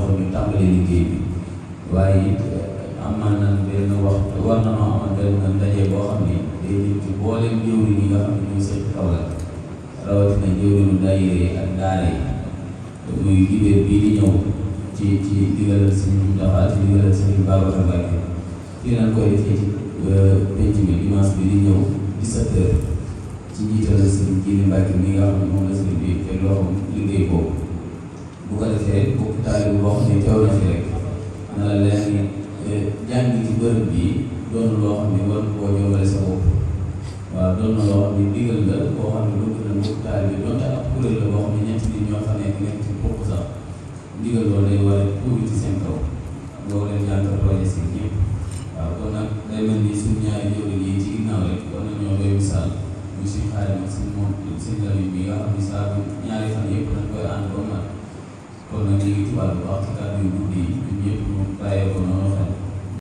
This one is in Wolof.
taxoon ñu tàmbalee liggéey bi waaye it amal nañ benn waxtu war na noo amal benn ndaje boo xam ne day jëm ci booleem jëwriñ yi nga xam ne ñuy seet Kaolack rawatina jëwriñu daayira ak daara yi muy dibéer bii di ñëw ci digalal Sëriñ Mountakha ci digalal Sëriñ Babacar Mbacké fii nañ koy defee ci penc mi dimanche bi di ñëw 17 heures ci njiital Sëriñ Jili Mbacké mi nga xam ne moom la sëriñ bi te loxoom liggéey boobu bu ko defee bokk taalibe boo xam ne teew na fi rek na la leer ni jàng ci bërëb bi doon loo xam ne war koo jombale sa bopp waaw doon na loo xam ne digal la boo xam ne bëgg na bokk taalibe bi doonte ak kuréel la boo xam ne ñetti nit ñoo fa nekk ci bokk sax digal loolu day war a tuuti ci seen kaw loolu leen jàngal projet si ñëpp waaw kon nag day mel ni suñu ñaari jëwriñ yi ci ginnaaw rek war nañoo doy misaal ñu suñ xaarim ak suñ moom suñ lami bi nga xam ne saa bu ñaari fan yëpp dañ koy ànd ba mat kon nag ñu ngi tubaab bu baax ci kàddu yu guddi yi